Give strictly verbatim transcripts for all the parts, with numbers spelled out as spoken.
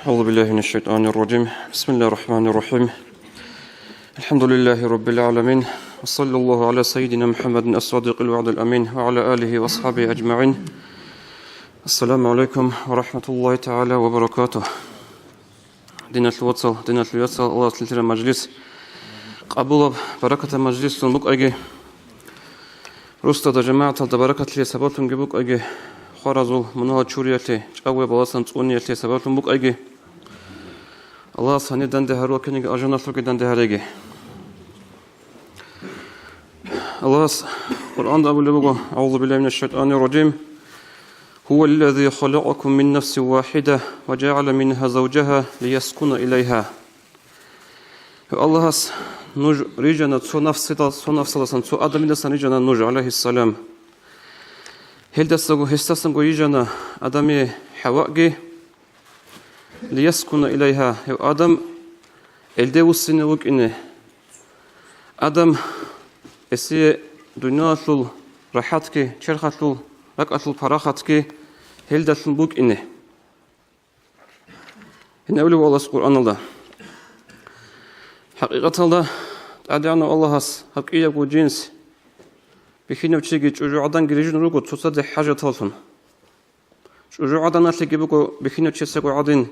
أعوذ بالله من الشيطان الرجيم. بسم الله الرحمن الرحيم. الحمد لله رب العالمين. وصلى الله على سيدنا محمد الصادق الوعد الأمين وعلى آله وأصحابه أجمعين. السلام عليكم ورحمة الله تعالى وبركاته. Диналъул вацал, диналъул яцал, Аллагьас лъилъараб мажлис къабулаб, баракатаб мажлислъун букӀаги, росдада жамагӀаталда баракатлъиялъе сабаблъунги букӀаги, хваразул мунагьал чуриялъе, чӀагояб баласан цӀуниялъе сабаблъун букӀаги, Аллагьас гьанир данде гьарулел кинниги алжаналъулги данде гьареги. Аллагьас Къуръанда абулеб буго: أعوذ بالله من الشيطان الرجيم. هو الذي خلقكم من نفس واحدة وجعل منها زوجها ليسكن إليها. Гьев Аллагьас нуж рижана цо нафсидал-, цо нафсаласан, цо Адамидасан рижана нуж, гӀалайгьиссалам. Гьелдасаго, гьесдасанго йижана Адамие ХӀаваги, ليسكن إليها, гьев Адам гьелде вуссине вукӀине. Адам гьесие дуниялалъул рахӀатги, черхалъул ракӀалъул парахатги гьелдалъун букӀине. Гьениб абулеб Аллагьас Къуръаналда. ХӀакъикъаталда, ТӀадегӀанав Аллагьас гьаб кӀиябго жинс, бихьинав чиги чӀужугӀаданги рижун руго цоцазе хӀажаталлъун. ЧӀужугӀаданалъеги буго бихьинав чиясего гӀадин,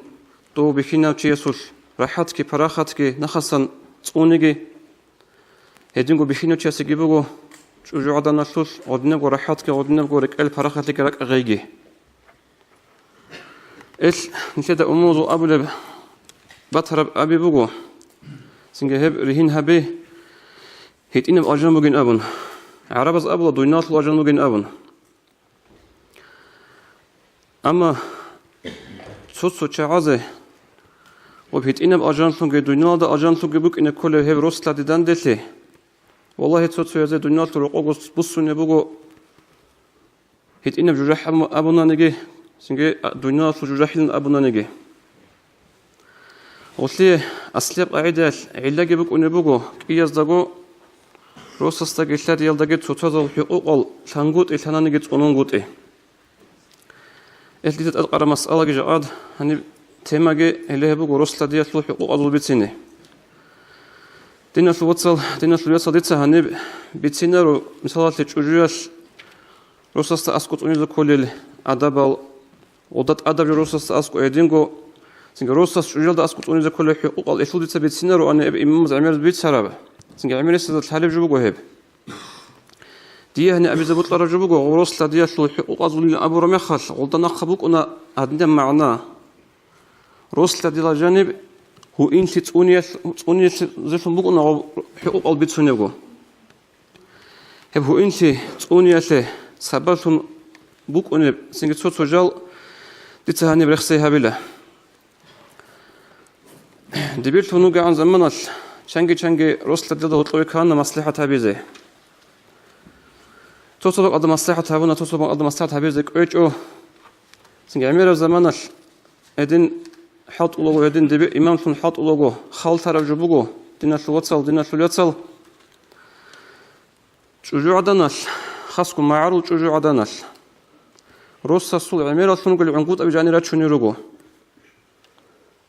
дов бихьинав чиясулъ рахӀатги парахатги нахъасан цӀуниги. Гьединго бихьинав чиясеги буго чӀужугӀаданалъулъ гъодинабго рахӀатги, гъодинабго рекӀел парахатги ракӀ гъейги. Ил нилъеда умумузул абулеб батараб аби буго, цинги гьеб ригьин гьаби, гьитӀинаб алжан бугин абун. ГӀарабаз абула, дуниялалъул алжан бугин абун. Амма цо-цо чагӀазе гьеб гьитӀинаб алжанлъунги дуниялалда алжанлъунги букӀине кколеб гьеб рос-лъади данделъи. Валлагьи, цо-цоязе дуниялалъул рокъого буссунеб буго гьитӀинаб жужахӀ абунаниги, цинги дуниялалъул жужахӀилан абунаниги. Гьелъие аслияб къагӀидаялъ гӀиллаги букӀунеб буго, кӀияздаго росасдаги лъадиялдаги цоцазул хӀукъукъал лъангутӀи, лъананиги цӀунгутӀи. Ил дида тӀадкъараб масъалаги жакъад гьаниб темаги гьеле гьеб буго рос-лъадиялъул хӀукъукъазул бицине. Диналъул вацал, диналъул яцал, дица гьаниб бицинаро, мисалалъе, чӀужуялъ росасда аскӀо цӀунизе кколел адабал, гъода тӀадаб жо росасда аскӀо гьединго, цинги росас чӀужуялда аскӀо цӀунизе кколел хӀукъукъал илъул дица бицинаро, ани гьеб имамаз гӀемераз бицараб, цинги гӀемерисезда лъалеб жо буго гьеб. Дие гьаниб абизе бокьараб жо буго, гъоб рос-лъадиялъул хӀукъукъазулин абураб мехалъ, гъолда нахъа букӀуна гьадинаб магӀна. Рос-лъадила жаниб гьуинлъи цӀуниялъ-, цӀуниялъулъун букӀуна гъоб хӀукъукъал бицунебго. Гьеб гьуинлъи цӀуниялъе сабаблъун букӀунеб цинги цо-цо жал дица гьаниб рехсей гьабила. Дибирлъун вугегӀан заманалъ чанги-чанги рос-лъадиялда гьоркьове ккана маслихӀат гьабизе. Цо-цо бакӀалда маслихӀат гьабуна, цо-цо бакӀалда маслихӀат гьабизе кӀвечӀо. Цинги гӀемераб заманалъ гьедин хӀалтӀулаго, гьедин дибир имамлъун хӀалтӀулаго, халтараб жо буго, диналъул вацал, диналъул яцал. ЧӀужугӀаданалъ, хасго магӀарул чӀужугӀаданалъ, росасул гӀемераллъун гӀунгутӀаби жанир рачунел руго.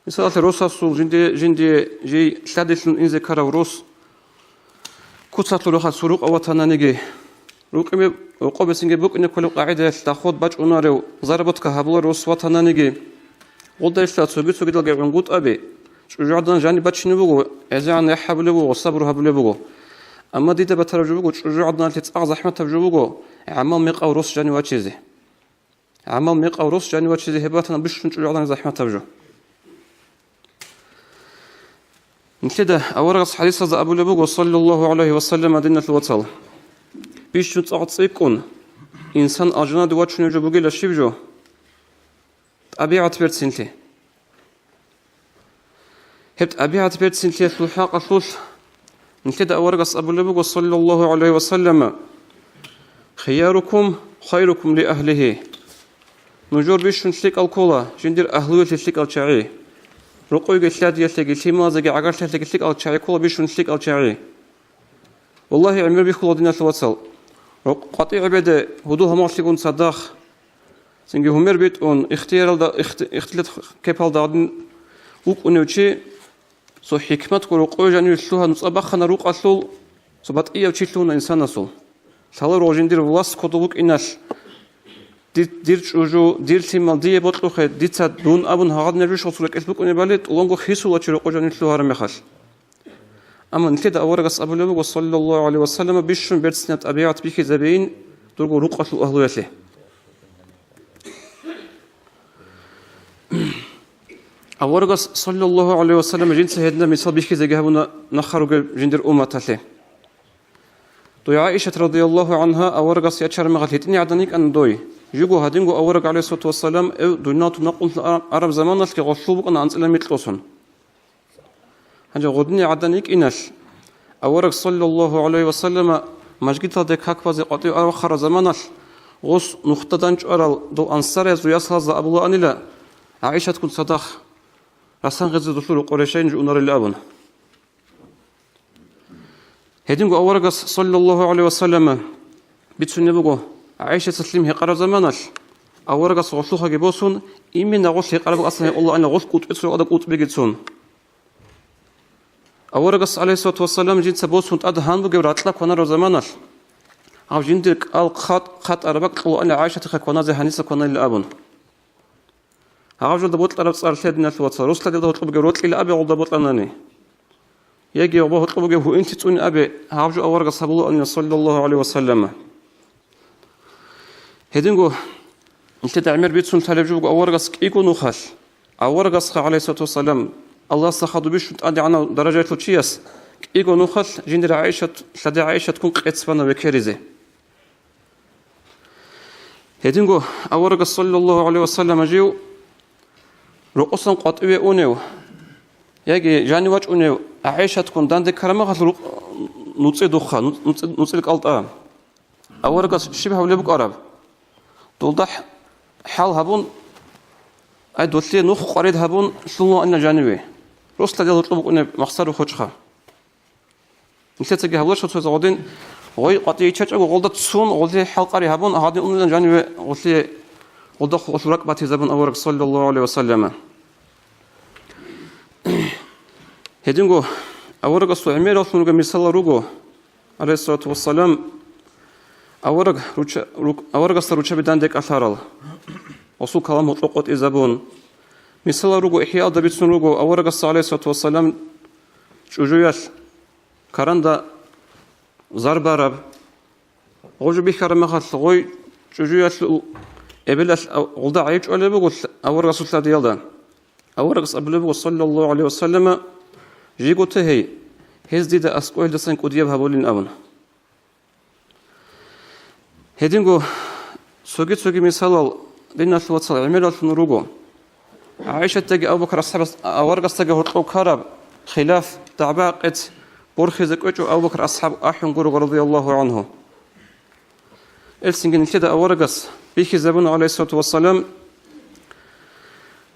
Мисалалъе, росасул жинде-, жиндие жий лъадилъун инзе ккарав рос куцалъул рахъалъ сурукъа ватананиги, рукъине-, рокъобе цинги букӀине кколеб къагӀидаялъ доход бачӀунарев, заработка гьабуларев рос ватананиги, гъолдайилъа цоги-цогидалги гӀунгутӀаби, чӀужугӀадан жаниб бачине буго, гӀезегӀан яхӀ гьабулеб буго, сабру гьабулеб буго. Амма дида батараб жо буго, чӀужугӀаданалъе цӀакъ захӀматаб жо буго гӀамал-мекъав рос жанив вачизе. ГӀамал-мекъав рос жанив вачизе гьеб батана бищун чӀужугӀадан захӀматаб жо. Нилъеда аварагас хӀадисазда абулеб буго, саллаллагьу гӀалайгьи ва саллам, диналъул вацал, бищун цӀакъ цӀикӀкӀун инсан алжаналде вачунеб жо бугила щиб жо? ТӀабигӀат берцинлъи. Гьеб тӀабигӀат берцинлъиялъул хӀакъалъулъ нилъеда аварагас абулеб буго, саллаллагьу гӀалайгьи ва саллам: «Хиярукум хайрукум ли агьлигьи». Нужер бищун лъикӀал ккола жиндир агьлуялъе лъикӀал чагӀи. Рокъойги лъадиялъеги, лъималазеги гӀагарлъиялъеги лъикӀал чагӀи ккола бищун лъикӀал чагӀи. Валлагьи, гӀемер бихьула, диналъул вацал. Рокъ къватӀи гӀебеде гьудул-гьамаллъигун цадахъ, цинги гьумер битӀун, ихтияралда, ихти-, ихтилат кепалда гьадин вукӀунев чи, цо хӀикматго рокъове жаниве лъугьа нуцӀа бахъана рукъалъул, цо батӀияв чи лъугьуна инсанасул. Лъаларо жиндир власть кодо вукӀиналъ, ди-, дир чӀужу, дир лъимал дие бокьухъе, дица дун абун гьагъадинаб жо щолсул рекӀелъ букӀунебали, тӀуланго хисула чи рокъо жанив лъугьараб мехалъ. Амма нилъеда аварагас абулеб буго, саллаллагьу гӀалайгьи ва саллама, бищун берцинаб тӀабигӀат бихьизабейин дурго рукъалъул агьлуялъе. Аварагас, саллаллагьу гӀалайгьи ва саллам, жинца гьединаб мисал бихьизеги гьабуна нахъа ругел жиндир умматалъе. Дой ГӀаишат, радияллагьу гӀангьа, аварагас ячараб мехалъ гьитӀине гӀадан йикӀана дой. Жиго гьадинго авараг, гӀалайгьиссалату вассалам, эв дуниял тун накъулъ араб заманалъги гъолъул букӀана анцӀила микьго сон. Гьанже гъодине гӀадан йикӀиналъ, авараг, саллаллагьу гӀалайгьи ва саллама, мажгиталде как базе къватӀив вахъараб заманалъ, гъос нухда данчӀварал дов ансариязул ясалазда абулаанила, ГӀаишатгун цадахъ расан гъезе долъул рокъор рещайин жо унарила абун. Гьединго аварагас, саллаллагьу гӀалайгьи ва саллама, бицунеб буго, ГӀаишаца лъим гьекъараб заманалъ, аварагас гъолъухъаги босун, имина гъолъ гьекъараб аслан гьекъолаанила гъолъ кӀутӀбе цо къада кӀутӀбеги цун. Аварагас, гӀалайгьиссалату вассалам, жинца босун тӀад гьан бугеб ракьа кванараб заманалъ, гьав жиндир кӀал хъат-, хъатӀараб бакӀ кьолаанила ГӀаишатихъе кваназе гьаниса кванайила абун. Гьав жолда бокьараб цӀар лъе, диналъул вацал, рос-лъадиялда гьоркьоб бугеб рокьила абе гъолда бокьанани. Яги гъоба гьоркьоб бугеб гьуинлъи цӀуне абе, гьав жо аварагас гьабулаанила, саллаллагьу гӀалайгьи ва саллама. Гьединго нилъеда гӀемер бицун лъалеб жо буго аварагас кӀиго нухалъ. Аварагасха, гӀалайгьиссалату вассалам, Аллагьасда хадуб бищун тӀадегӀанав даражаялъул чияс кӀиго нухалъ жиндир ГӀаишат, лъади ГӀаишатгун къец бана векеризе. Гьединго аварагас, саллаллагьу гӀалайгьи ва саллама, жив рокъосан къватӀиве унев, яги жанив вачӀунев ГӀаишатгун данде ккараб мехалъ рукъ-, нуцӀи духъа, нуц-, нуцӀи-, нуцӀил кӀалтӀа. Аварагас щиб гьавулеб букӀараб? Долда хӀ-, хӀал гьабун, ай, долъие нух къварид гьабун, лъугьунаанила жаниве. Рос-лъадиял гьоркьоб букӀунеб махсарухъ гьочӀха. Нилъецаги гьабула, щоцазда гъодин гъой къватӀие иччачӀого, гъолда цун, гъолъие хӀалкъари гьабун, гьадин унилан жаниве гъолъие, гъолда хъулъ ракӀ батизабун авараг, саллаллагьу гӀалайгьи ва саллама. Гьединго аварагасул гӀемераллъун ругел мисалал руго, гӀалайгьиссалату вассалам, авараг руча-, рук-, аварагасда руччаби данде кӀалъарал, гъосул калам гьоркьоб къотӀизабун. Мисалал руго, ИхӀяалда бицун руго, аварагасда, гӀалайгьиссалату вассалам, чӀужуялъ каранда зарбараб. Гъов жо бихьараб мехалъ, гъой чӀужуялъул эбелалъ гъолда гӀайиб чӀвалеб буго аварагасул лъадиялда. Аварагас абулеб буго, саллаллагьу гӀалайгьи ва саллама, жиго те гьей, гьез дида аскӀоялдасан кӀудияб гьабулин абун. Гьединго цоги-цоги мисалал, диналъул вацал, гӀемераллъун руго. ГӀайшатдаги Абу Бакр асхӀабас-, аварагасдаги гьоркьов ккараб хилаф, дагӀба-къец борхизе кӀвечӀо Абу Бакр асхӀаб ахӀун гуро, радияллагьу гӀангьу. Гьелсинги нилъеда аварагас бихьизабуна, гӀалайгьиссалату вассалам,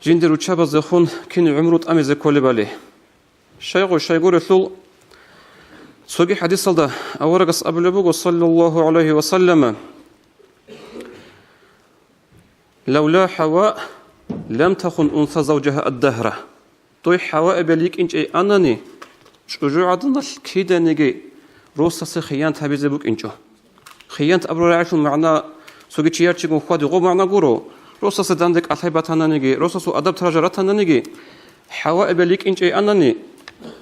жиндир руччабаздехун кин гӀумру тӀамизе кколебали. Щайгу-, щайгурелъул цоги хӀадисалда аварагас абулеб буго, саллаллагьу гӀалайгьи ва саллама: «Лавла ХӀава лам тахун унса завжагьа ад-дагьра». Дой ХӀава эбел йикӀинчӀей анани, чӀужугӀаданалъ киданиги росасе хиянат гьабизе букӀинчӀо. Хиянат абураб рагӀилъул магӀна цоги чияр чигун хьвади гъоб магӀна гуро. Росасе данде кӀалъай батананиги, росасул адаб-таража ратананиги, ХӀава эбел йикӀинчӀей анани,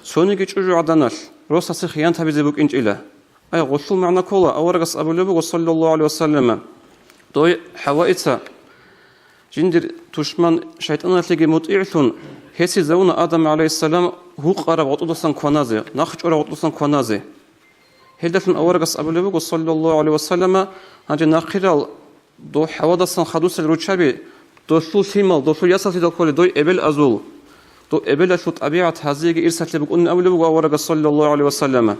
цониги чӀужугӀаданалъ росасе хиянат гьабизе букӀинчӀила. Ай, гъолъул магӀна ккола, аварагас абулеб буго, саллаллагьу гӀалайгьи ва саллама: «Дой ХӀаваица жиндир тушман шайтӀаналъеги мутӀигӀлъун, гьесие загьуна Адам гӀалайгьиссалам гьукъараб гъотӀодасан кваназе, нахъ чӀвараб гъотӀодасан кваназе». Гьелдалъун аварагас абулеб буго, саллаллагьу гӀалайгьи ва саллама: «Гьанже нахъирал дов ХӀавадасан хадусел руччаби, долъул лъимал, долъул ясалъидал кколей дой эбел азул. Дов эбелалъул тӀабигӀат гьазиеги ирсалъе букӀунин», абулеб буго аварагас, саллаллагьу гӀалайгьи ва саллама.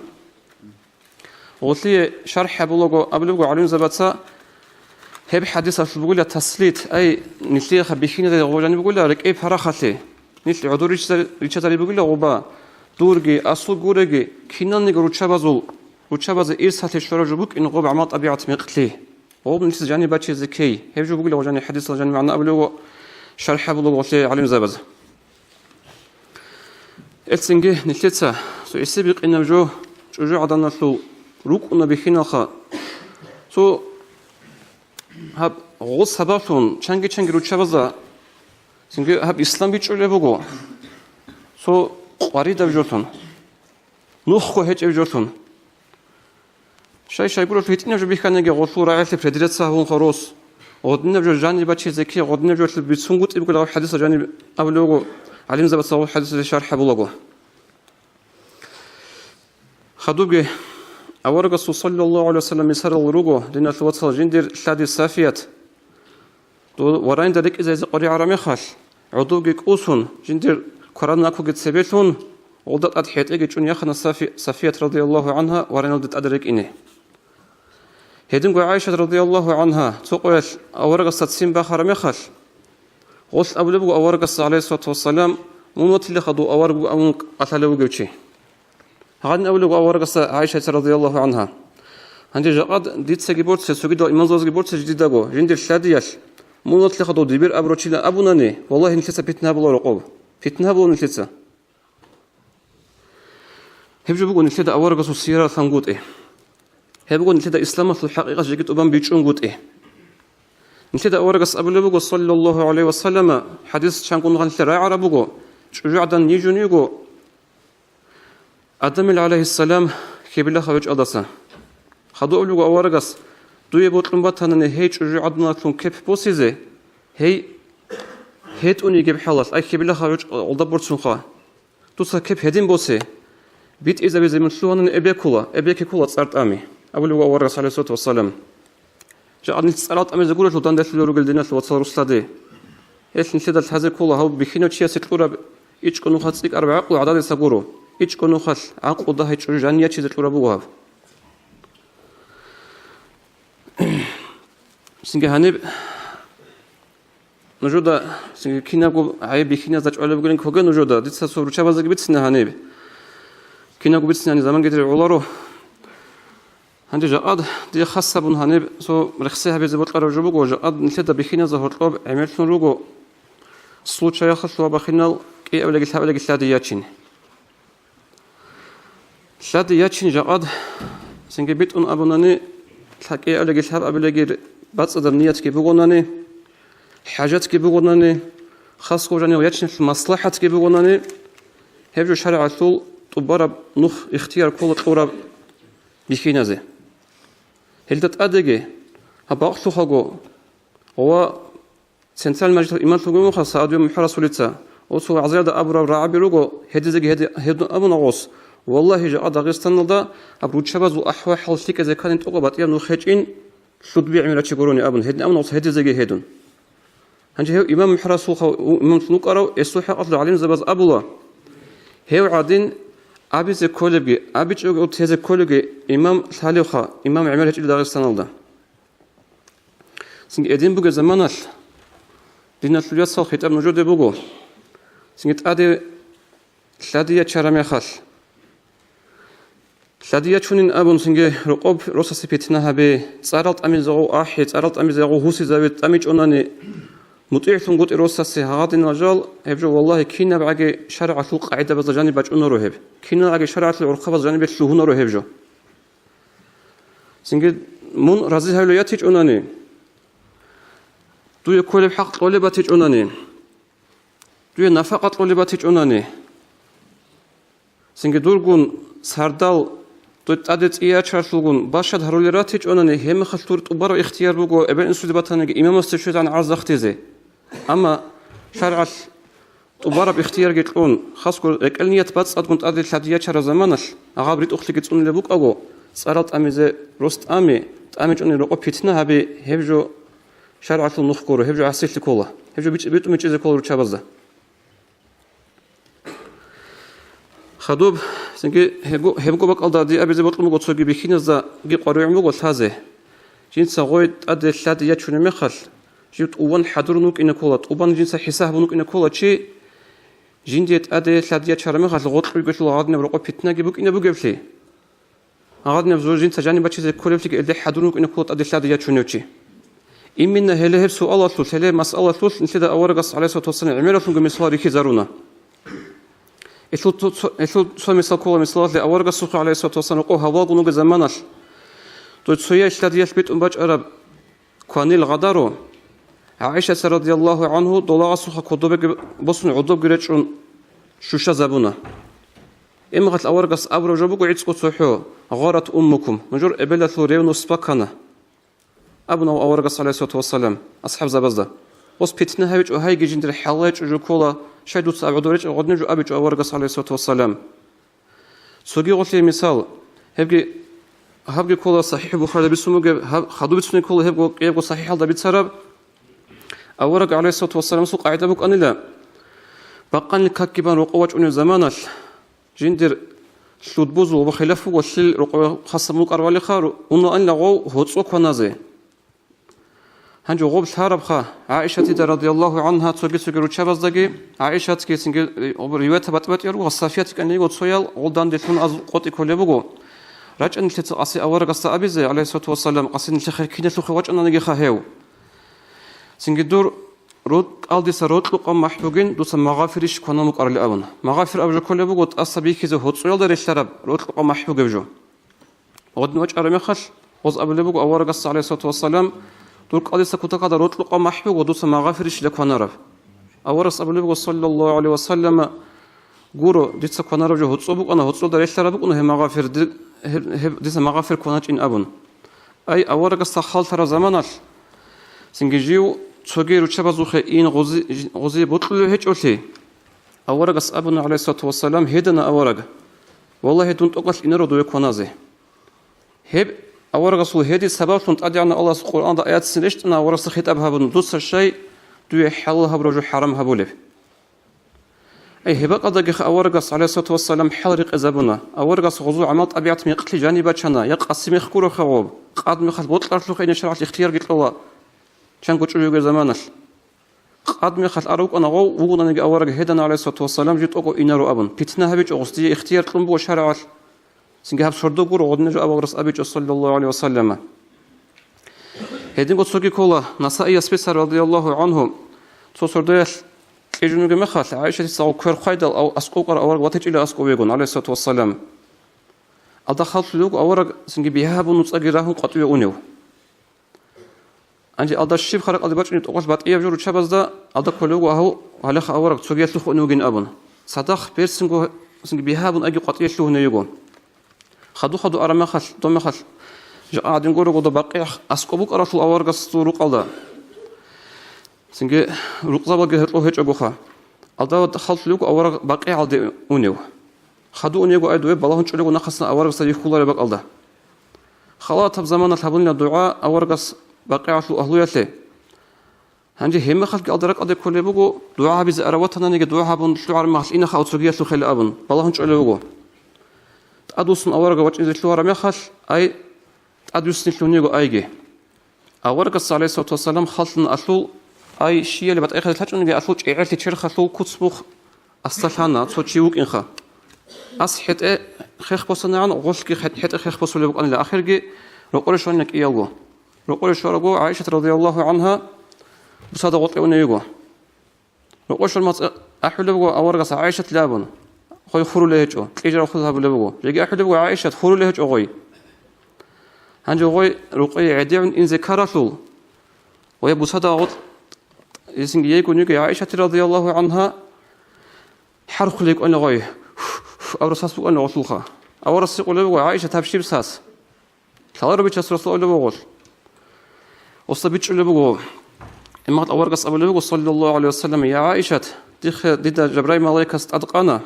Гъолъие шархӀ гьабулаго абулеб буго гӀалимзабаца, гьеб хӀадисалъул бугила таслит, ай, нилъеха бихьиназе гъов жаниб бугила рекӀей парахалъе, нилъ гӀодор ричча-, риччазари бугила гъоба, дурги, асул гуреги, киналниги руччабазул, руччабазе ирсалъе щвараб жо букӀин гъоб гӀамал-тӀабигӀат мекълъи. Гъоб нилъеца жаниб бачизе ккей. Гьеб жо бугила гъов жаниб хӀадисалъ жаниб магӀна абулеб буго шархӀ гьабулаго гъолъие гӀалимзабаз. Гьелцинги нилъеца цо гӀисе бикъинаб жо чӀужугӀаданалъул рукӀуна бихьиналха, цо гьаб гъос сабаблъун чанги-чанги руччабазда цинги гьаб ислам бичӀчӀулеб буго, цо къваридаб жолъун, нухго гьечӀеб жолъун. Щай-щайгурелъул гьитӀинаб жо бихьаниги, гъолъул рагӀалъе предреца гьавун хорос, гъодинаб жо жаниб бачизе кке, гъодинаб жолъул бицунгутӀи бугел гьаб хӀадисал жаниб абулеб буго, гӀалимзабаца гьаб хӀадисалъе шархӀ гьабулаго. Хадубги аварагасул саллаллагьу гӀалайгьи вассалам мисалал руго, диналъул вацал, жиндир лъади Сафият. Дов варайнда рекӀизе гьезда къваригӀараб мехалъ, гӀодовги кӀусун, жиндир кваранакуги цебелъун, гъолда тӀад хӀетӀеги чӀун яхана Сафи-, Сафият радияллагьу гӀангьа варайналде тӀад рекӀине. Гьединго ГӀайшат радияллагьу гӀангьа цо къоялъ аварагасда ццин бахараб мехалъ, гъолъ абулеб буго аварагасда, гӀалайгьиссалату вассалам, мун ватилаха дов авараг вугев, амун кӀалъалев вугев чи. Гьанин абулеб аварагасда ГӀайшаца радияллагьу гӀангьа: «Гьанже жакъад дицаги борце, цогидал имамзабазги борце жидедаго, жиндир лъадиялъ, мун ватилаха дов дибир абурав чилан абунани, валлагьи, нилъеца питна гьабуларо къоб. Питна гьабула нилъеца». Гьеб жо буго нилъеда аварагасул сияралъангутӀи. Гьеб буго нилъеда исламалъул хӀакъикъат жеги тӀубан бичӀчӀунгутӀи. Нилъеда аварагас абулеб буго, саллаллагьу гӀалайгьи вассаллама, хӀадис чангун гъанлъи рагӀараб буго, чӀужугӀадан нижун йиго Адамил гӀалайгьиссалам хьибилаха гьечӀалдаса. Хадуб абулеб буго аварагас: «Дуе бокьун батанани гьей чӀужугӀаданалъун кеп босизе, гьей гьетӀун йигеб хӀалалъ, ай хьибилаха гьечӀ гъолда борцунха. Дуца кеп гьедин босе, битӀизабизе мун лъугьанани эбеккула, эбеккула цӀар тӀами», – абулеб буго аварагас, гӀалайгьиссалату вассалам. Жакъа нилъ цӀарал тӀамизе гурелъул данделъулел ругел диналъул вацал руслади. Гьелъ нилъеда лъазе ккола гьав бихьинав чиясе кьураб ичӀго нухалъ цӀикӀкӀараб гӀакълу гӀададиса гуро. ИчӀго нухалъ гӀакълу дагьай чӀужу жаниячизе кьураб буго гьаб. Цинги гьаниб нужуда, цинги кинабго гӀайиб бихьиназда чӀвалеб бугилан ккоге нужуда, дица цо руччабаздаги бицина гьаниб. Кинабго бицинани заманги дир гӀоларо. Гьанже жакъад дие хас гьабун гьаниб цо рехсей гьабизе бокьараб жо буго, жакъад нилъеда бихьиназда гьоркьоб гӀемерлъун руго случаялъул ва бахинал кӀиабилеги лъабабилеги лъади ячин. Лъади ячин жакъад, цинги битӀун абунани, лъа-, кӀиабилеги лъабабилеги бацӀцӀадаб ниятги бугонани, хӀажатги бугонани, хасго жанив ячиналъул маслахӀатги бугонани, гьеб жо шаригӀалъул тӀубараб нух ихтияр ккола кьураб бихьиназе. Гьелда тӀадеги, гьаб бакълъухъаго ва Центральный мажлисалъул имамлъун вугевухъа Саадиев МухӀаммад Расулица, оцул вагӀзаялда абураб рагӀаби руго, гьедизеги гьеди-, гьедун абуна гъос: «Валлагьи, жакъа Дагъистаналда гьаб руччабазул ахӀвал-хӀал лъикӀизе кканин тӀокӀаб батӀияб нух гьечӀин, лъудби гӀемерачи гурони», – абун, гьедин абуна гъос гьедизеги гьедун. Гьанже гьев имам МухӀаммад Расулха у-, имамлъун вукӀарав, гьесул хӀакъалъулъ гӀалимзабаз абула: «Гьев гӀадин абизе кколебги, абичӀого тезе кколебги имам лъалевха, имам гӀемер гьечӀел Дагъистаналда». Цинги гьедин бугеб заманалъ диналъул яцал хитӀаб нужеде буго. Цинги тӀаде лъади ячараб мехалъ. Лъади ячунин абун цинги рокъоб росасе питна гьабе, цӀарал тӀамизе гъов ахӀи, цӀарал тӀамизе гъов гьусизаве тӀамичӀонани, мутӀигӀлъунгутӀи росасе гьагъадинал жал, гьеб жо, валлагьи, кинабгӀаги шаргӀалъул къагӀидабазда жаниб бачӀунаро гьеб, киналгӀаги шаргӀалъул гӀурхъабазда жанибе лъугьунаро гьеб жо. Цинги мун рази гьавилев ятичӀонани, дуе кколеб хӀакъ кьолеб батичӀонани, дуе нафакъа кьолеб батичӀонани, цинги дургун сардал, дуе тӀаде цӀиячаралъулгун башад гьарулел ратичӀонани, гьеб мехалъ дур тӀубараб ихтияр буго эбел-инсуде батаниги имамасде щвезегӀан гӀарз ахтизе. Амма шаргӀалъ тӀубараб ихтиярги кьун, хасго рекӀел ният бацӀцӀадгун тӀаде лъади ячараб заманалъ, гьаб ритӀухълъиги цӀунулеб букӀаго, цӀарал тӀамизе рос тӀами, тӀамичӀони рокъоб питна гьаби, гьеб жо шаргӀалъул нух гуро, гьеб жо гӀасилъи ккола, гьеб жо бичӀ-, битӀун бичӀчӀизе ккола руччабазда. Хадуб, цинги гьебго-, гьебго бакӀалда дие абизе бокьун буго цоги бихьиназдаги къваригӀун буго лъазе. Жинца гъой тӀаде лъади ячунеб мехалъ, жив тӀубан хӀадурун вукӀине ккола, тӀубан жинца хӀисаб гьабун вукӀине ккола чи, жиндие тӀаде лъади ячараб мехалъ гъоркь ругелъул гьагъадинаб рокъоб питнаги букӀине бугеблъи. Гьагъадинаб жо жинца жаниб бачизе кколеблъиги гьелде хӀадурун вукӀине ккола тӀаде лъади ячунев чи. Иминна гьеле гьеб суалалъулъ, гьеле масъалалъулъ нилъеда аварагас, гӀалайгьиссалату вассалам, гӀемералъунго мисал рихьизаруна. Гьелъул цо-, цо-, гьелъул цо мисал ккола, мисалалъе, аварагасухъе, гӀалайгьиссалату вассалам, къо гьавалгун вугеб заманалъ, дой цояй лъадиялъ битӀун бачӀараб кванил гъадару, ГӀаишаца радияллагьу гӀангьу долагъасухъа кодобеги босун гӀодобги речӀчӀун щущазабуна. Имгъал аварагас абураб жо буго гӀицӀго цохӀо: «Гъарат уммукум», нужер эбелалъул ревность бакана. Абуна аварагас, гӀалайгьиссалату вассалам, асхӀабзабазда: «Гъос питна гьабичӀо, гьайги жиндир хӀалалчӀо жо ккола, щай дуца аб гӀодоб речӀчӀа гъодинаб жо абичӀо аварагас, гӀалайгьиссалату вассалам». Цоги гъолъие мисал, гьебги, гьабги ккола СахӀихӀ Бухарида бицун бугеб, гьаб хадуб бицунеб ккола гьебго, кӀиябго СахӀихӀалда бицараб. Авараг, гӀалайгьиссалату вассаламасул къагӀида букӀанила, бакъанил какги бан рокъов вачӀунеб заманалъ, жиндир лъудбузул ва хилаф буго, лъил рокъове хасаб мукӀарвалиха, унаанила гъов гьоцӀо кваназе. Гьанже гъоб лъарабха ГӀаишатида радияллагьу гӀангьа, цоги-цоги руччабаздаги, ГӀаишатги цинги риваятаб батӀи-батӀияр буго, Сафият кӀанилиго цоял гъол данделъун аз къотӀи кколеб буго. РачӀана нилъеца къаси аварагасда абизе, гӀалайгьиссалату вассалам, къаси нилъехъе киналъухъе вачӀананиги хагьев. Цинги дур рукъалдаса рокьукъа махӀ бугин, дуца магъафирищ квана мукӀарали абун. Магъафир аб жо кколеб буго тӀаса бихьизе гьоцӀоялда релълъараб рокьукъа махӀ бугеб жо. Гъодин вачӀараб мехалъ, гъоз абулеб буго аварагасда, гӀалайгьиссалату вассалам: «Дур кӀалдиса кутакалда рокьукъа махӀ буго, дуца магъафирищила кванараб». Аварагас абулеб буго, саллаллагьу гӀалайгьи вассаллама: «Гуро, дица кванараб жо гьоцӀо букӀана, гьоцӀолда релълъараб букӀана гьеб магъафир, ди-, гьеб, гьеб дица магъафир кваначӀин», – абун. Ай, аварагасда халлъараб заманалъ, цинги жив цоги руччабазухъе ин гъози-, гъозие бокьулев гьечӀолъи, аварагас абуна, гӀалайгьиссалату вассалам, гьедана авараг: «Валлагьи, дун тӀокӀалъ инаро дове кваназе». Гьеб аварагасул гьедин сабаблъун ТӀадегӀанав Аллагьас Къуръанда аятцин рещтӀана аварагасда хитӀаб гьабун: «Дуца щай дуе хӀалал гьабураб жо хӀарам гьабулеб?» Ай, гьеб бакӀалдагиха аварагас, гӀалайгьиссалату вассалам, хӀал рекъезабуна. Аварагас гъозул гӀамал-тӀабигӀат мекълъи жаниб бачана, я къаси мех гуро хаваб, къад мехалъ бокьаралъухъ ине шаргӀалъ ихтияр гьечӀола, чан гучӀо вугеб заманалъ. Къад мехалъ ара вукӀана гъов, вугонаниги авараг гьедана, гӀалайгьиссалату вассалам, жив тӀокӀав инаро абун. Питна гьабичӀо, гъос дие ихтияр кьун буго шаргӀалъ. Цинги гьаб сордо гуро гъодинаб жо аварагас абичӀо, саллаллагьу гӀалайгьи вассаллама. Гьединго цоги ккола, Насаияс бицар, радияллагьу гӀангьу, цо сордоялъ кьижун вугеб мехалъ, ГӀайшатица гъов квер хъвайдал, ав-, аскӀов ккарав авараг ватичӀила аскӀов вегун, гӀалайгьиссалату вассалам. Алда халлъулев вуго авараг цинги бигьа гьабун нуцӀаги рагьун къватӀиве унев. Гьанже алда щиб харакъалде бачӀунеб тӀокӀалъ батӀияб жо руччабазда, алда кколев вуго гьав гьалеха авараг цогиялъухъ унев вугин абун. Цадахъ берцинго цинги бигьа гьабун аги къватӀиве лъугьунев йиго. Хаду-хаду араб мехалъ, доб мехалъ, жакъа гӀадин гурого доб БакъигӀ аскӀоб букӀаралъул аварагасул рукъалда. Цинги рукъзабаги гьоркьов гьечӀогоха. Алда халлъулев вуго авараг БакъигӀалде унев. Хаду унего ай дове балагьун чӀолего нахъасан аварагасда рихьулареб бакӀалда. Халатаб заманалъ гьабунила дугӀа аварагас БакъигӀалъул агьлуялъе. Гьанже гьеб мехалъги алда ракӀалде кколеб буго, дугӀа гьабизе арав ватананиги дугӀа гьабун лъугӀараб мехалъ инеха цогиялъухъ хвела абун, балагьун чӀолеб буго. ТӀадвуссун аварагас вачӀине лъугьараб мехалъ, ай, тӀадвуссине лъугьунего айги. Аварагас, гӀалайгьиссалату вассалам, халлъана алъул, ай, щияли батӀайхъалде лъачӀониги алъул чӀегӀерлъи черхалъул куц-мух аста лъана, цо чи вукӀинха. Ас хӀетӀе хех босанагӀан, гъолъги хӀет-, хӀетӀе хех босулеб букӀанила, ахирги рокъоре щванила кӀиялго. Рокъоре щварабго, ГӀайшат радияллагьу гӀангьа бусада гъоркье унев йиго. Рокъоре щвараб мацӀ ахӀулеб буго аварагас ГӀайшатилан абун, гъой хурулей гьечӀо, кьижараб хурхӀад гьабулеб буго. Жеги ахӀулеб буго, ГӀайшат, хурулей гьечӀо гъой. Гьанже гъой рокъое гӀедегӀун инзе ккаралъул, гъоя бусада гъоркь, гьесинги йейгун йиго ГӀайшати радияллагьу гӀангьа, хӀархулей кӀвана гъой, абураб сас букӀана гъолъулха. Аварагас гьикъулеб буго, ГӀайшат, гьаб щиб сас? Лъаларо бичасул расул абулеб буго гъолъ. Гъосда бичӀчӀулеб буго. Имгъал аварагас абулеб буго, саллаллагьу гӀалайгьи вассаллам: «Я ГӀайшат, дихъе дида Жабраил малаикас тӀадкъана,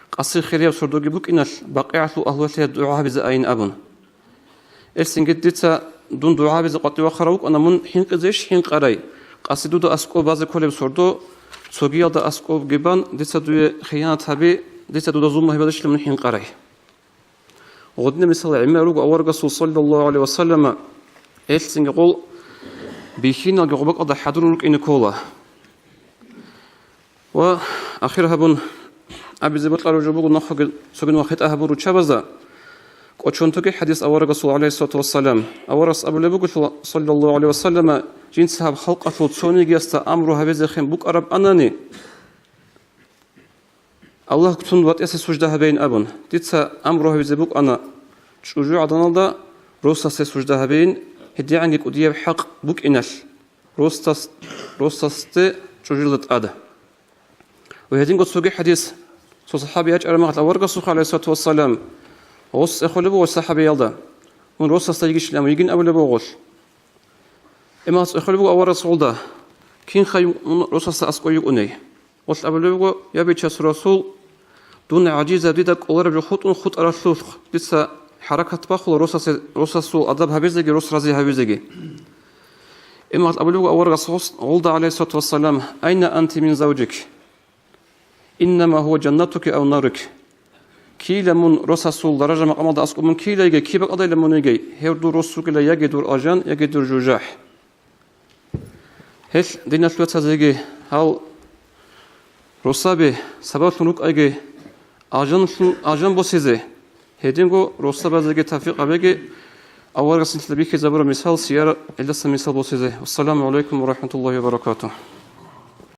къаси хирияб сордоги букӀиналъ, БакъигӀалъул агьлуялъе дугӀа гьабизе айин», – абун. Гьелъинги дица дун дугӀа гьабизе къватӀив вахъарав вукӀана, мун хӀинкъизейищ хӀинкъарай? Къаси дуда аскӀоб базе кколеб сордо, цогиялда аскӀобги бан, дица дуе хиянат гьаби, дица дуда зулму гьабиялдалъищ мун хӀинкъарай? Гъодинаб мисал гӀемер руго аварагасул, саллаллагьу гӀалайгьи вассаллама, гьелъ цинги гъол бихьиналги гъоб бакӀалда хӀадурун рукӀине ккола. Ва ахир гьабун абизе бокьараб жо буго, нахъеги цогидал хитӀа гьабурал руччабазда кӀочон тоге хӀадис аварагасул, гӀалайгьиссалату вассалам. Аварагас абулеб буго, саллаллагьу гӀалайгьи вассаллама, жинца гьаб халкъалъул цонигиясда амру гьабизехин букӀарабани, Аллагьгун ватӀасе сужда гьабейин абун, дица амру гьабизе букӀана чӀужугӀаданалда росасе сужда гьабейин, гьедигӀанги кӀудияб хӀакъ букӀиналъ росас-, росасде чӀужуялда тӀад. Ва гьединго цоги хӀадис, цо сахӀаби ячӀараб мехалъ аварагасухъ, гӀалайгьиссалату вассалам, гъос цӀехолеб буго сахӀабиялда, мун росасда йигищилан йигин абулеб буго гъолъ. Амма цӀехолеб буго аварагас гъолда, кинха мун росасда аскӀов йикӀуней? Гъолъ абулеб буго: «Я, Бичасул Расул, дун гӀажизаб, дида кӀолареб жо хутӀун хутӀаралъулъ, дица хӀаракат бахула росасе, росасул адаб гьабизеги, рос рази гьабизеги». Амма гъолъ абулеб буго аварагас гъос-, гъолда, гӀалайгьиссалату вассалам: «Айна анти мин завжик? Иннама гьува жаннатуки ав нарук». Кийила мун росасул даража-макъамалда аскӀоб мун кийила йигей, киб бакӀалдайила мун йигей, гьев дур рос вугила яги дур алжан, яги дур жужахӀ. Гьелъ, диналъул вацазеги, гьал росаби сабаблъун рукӀайги, алжанлъун, алжан босизе, гьединго росабазеги тавфикъ гьабеги, аварагас нилъеда бихьизабураб мисал, сияр гӀелдасан мисал босизе. Вассаламу гӀалайкум ва рахӀматуллагьи ва баракатугь.